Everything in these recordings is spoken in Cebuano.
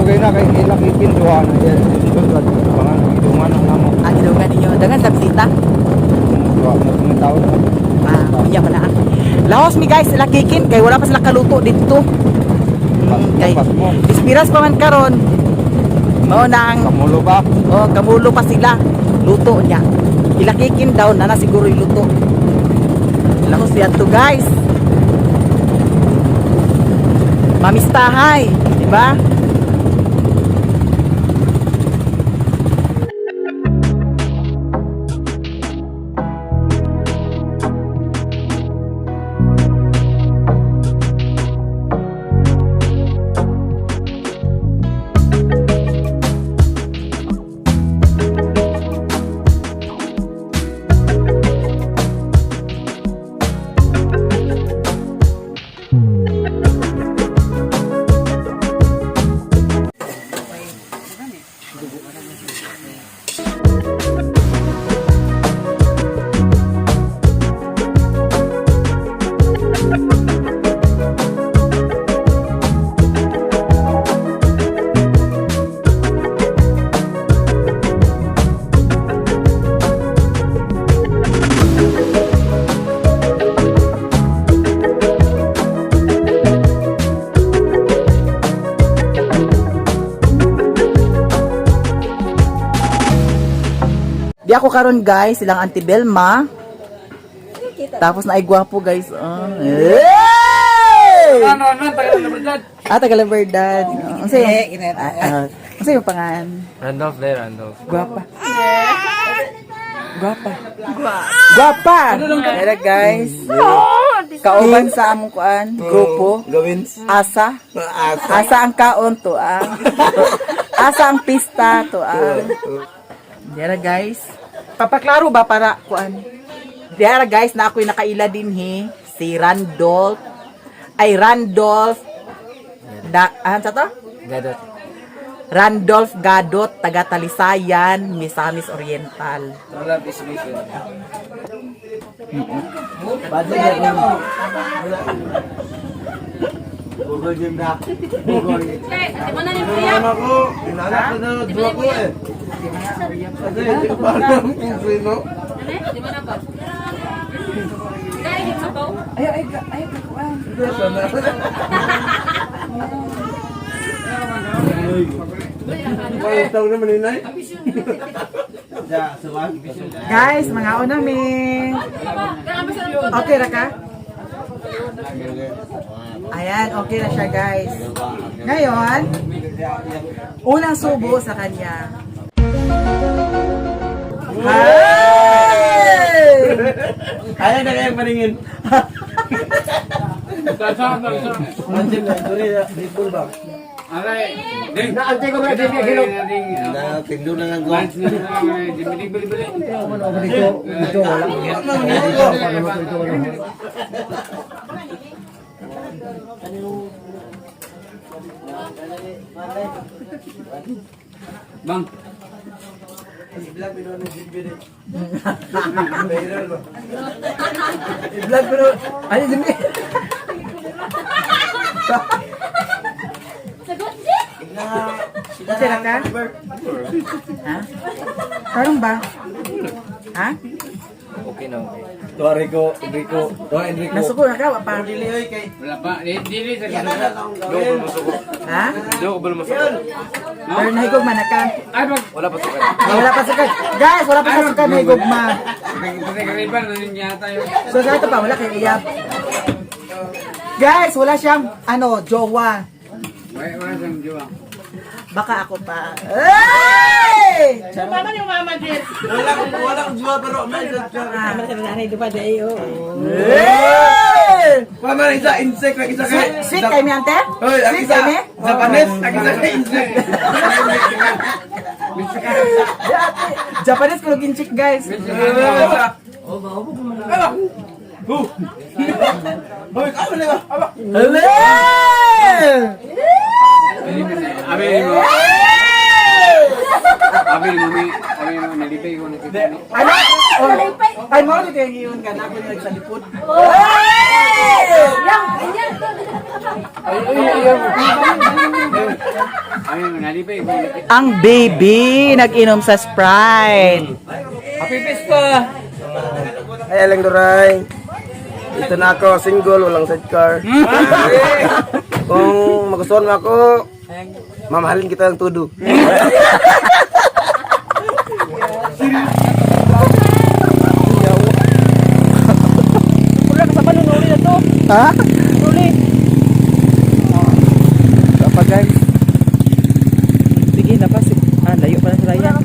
Bagay na kay ilak ikinduan. Pangan idungan ang namo. Ang gidungan ninyo. Dangan sa bisita. Duha mo ng taon. Ah, unya pa na ah. Laos mi guys, sila kikin kay wala pa sila kaluto didto. Kay Pas mo. Ispiras pa man karon. Mao na ang Kamulo ba? oh, kamulo pa sila. Luto niya. Ilakikin daw na na siguro yung luto. Laos siya to guys. Mamistahay, di ba? Di ako karon guys, silang Auntie Belma. Tapos na ay gwapo guys. Oh. Hey! Ano, tagal na verdad. Ah, taga La Verdad. Ang sayo. Ang sayo pangan. Randolph there, Randolph. Gwapa. Gwapa. Gwapa. Pero guys. Kauban sa among kuan, grupo. Gawin. Asa. Asa ang kaon to ah. Asa ang pista to ah. Dira guys. Papaklaro ba para kuan? Dira guys na ako'y nakaila din he si Randolph. Ay Randolph da ah, sa to? Gadot. Randolph Gadot, taga Talisayan, Misamis Oriental. Wala business. Ako, inalak ko na duha ko eh. Kasi hindi ko pa alam kung sino. Ay ay ay kuan. Pagkataw naman inay. Guys, mga una mi. Okay ra ka? Ayan, okay na siya guys. Ngayon, unang subo sa kanya. Hey! Ayaw na kayang paningin. Aray. Ding. Naante ko ba ding hilok? Na tingdo na lang ko. Dito, dito wala. Bang. I-vlog pero, ano yun? Okay na ka? Ha? Parang ba? Ha? Okay na, okay. To Rico, Enrico, to Enrico. Nasuko na ka? Wa pa? Wala pa. Dili sa kasuko. Do ko masuko. Ha? Do ko masuko. Pero nahigog man na ka? Ay, bag. Wala pa sukat. Ah, wala pa sukat. Guys, wala pa sukat nahigog ma. Pagkakariban na rin yata yun. So sa ito pa, wala kay iyap. Guys, wala siyang ano, jowa. Wala, wala siyang jowa. Baka ako pa. Hey! Wala akong wala akong juwa pero may Hey! Mama na isa insect lang isa kay. Sweet kay mi ante? Hoy, ang Sweet isa kay mi? Japanese, ang isa kay insect. Japanese ko looking chick, guys. Hoy, kamo na ba? Hello! Abi mo. Abi mo, may, abi mo, naligo. Nalipay ko nakita ni. Ano? Oh. Ay, mo dito yung iyon ka na ako sa likod. Ay, ay, ay. Ay, nalipay ko nakita. Ang baby nag-inom sa Sprite. Happy Pista! Ay, Aling Duray. Ito na ako, single, walang sidecar. Kung magustuhan mo ako, mamahalin kita ng tudo. Wala ka sa panunuli na to. Ha? Nuli. Kapag guys. Sige, napas. Ah, layo pa na sila yan.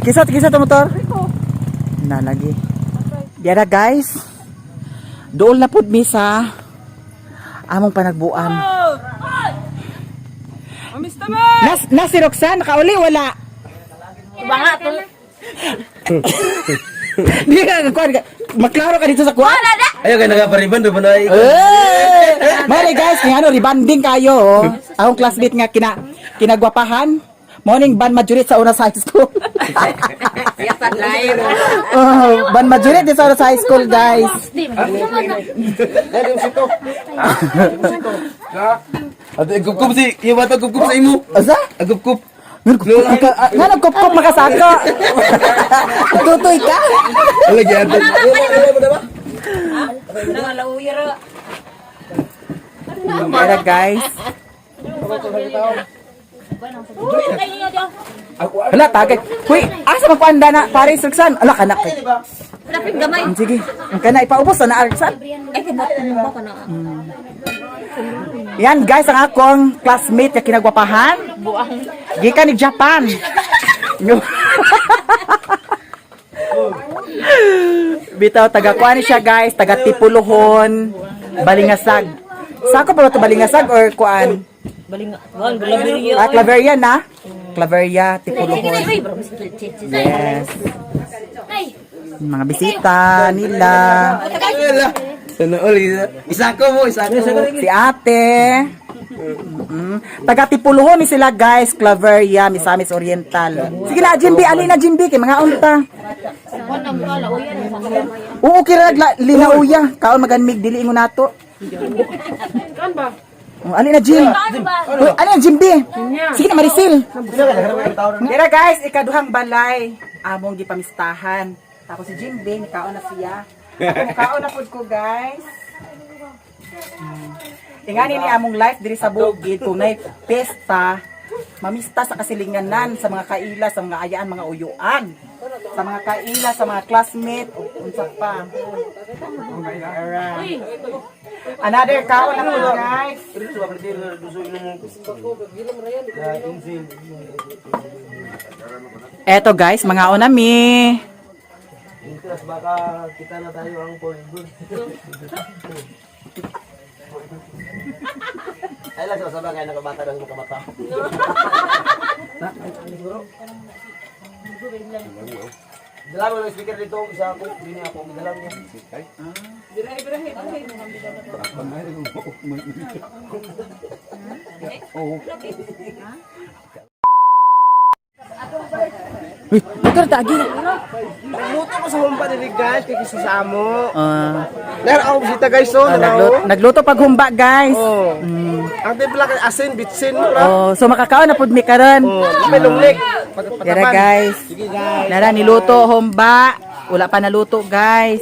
Kisa, kisa to motor? Nalagi. Diara guys. Dool na pud mi sa among panagbuan. Nas si Roxanne, nakauli, wala. Di ka kuan ka. Maklaro ka dito sa kuan. Ayaw kayo nagapariban, doon ba na Eh! Mare guys, kaya ano, rebanding kayo. Oh. Akong classmate nga kinagwapahan. Morning ban majurit sa una sa high school. Oh, ban majurit din sa una sa high school, guys. At agupkup si, iya ba ito agupkup sa imo? Asa? Agupkup. Nga nagkupkup makasako. Tutoy ka. Wala gyud. Mara guys. Wala tagay. Huy, asa magkuanda na pare Roxanne? Ala kana kay. Gamay. Sige, ang kana ipaubos na Roxanne. Ay, kaya ba ko na? Yan guys, ang akong classmate na kinagwapahan. Gikan ni Japan. Bitaw taga kuan ni siya guys, taga Tipuluhon, Balingasag. Sako pa ba to Balingasag or kuan? Ah, Claveria na? Claveria, Tipuluhon. Yes. Mga bisita nila. Sana all isa ko mo, isa ko. Si ate. Taga Tipuluhon ni sila guys, Claveria, Misamis Oriental. Sige na, Jimby, ali na Jimby kay mga unta. Oo, kira linauya. Kaon maganmig dili ingon nato. Oh, ali na Jim. Uy, ali na Jimby. Sige na Marisil. Tira guys, ikaduhang balay among gipamistahan. Tapos si Jimby, nikaon na siya. Ako mukaon na pud ko guys. Ingani ni among life diri sa bukid kung nay pesta, mamista sa kasilinganan sa mga kaila, sa mga ayaan, mga uyuan, sa mga kaila, sa mga classmate, ug unsa pa. Alright. Another kaon na po guys. Eto guys, mga onami. Baka kita na tayo ang forever. Ay lang sa sabay kaya nakabata daw sa makabata. Dala mo ng speaker dito, isa ako, hindi ako, dala mo. Uy, motor ta agi. Nagluto ko sa humba dili guys, kay kisa sa amo. Ah, Ner ako bisita guys so, nagluto, nagluto pag humba guys. Oh. Ang timpla kay asin, bitsin mo ra. Oh, so makakaon na pud mi karon. Oh, may lunglik. Yara guys. Sige guys. Nara niluto humba. Wala pa naluto guys.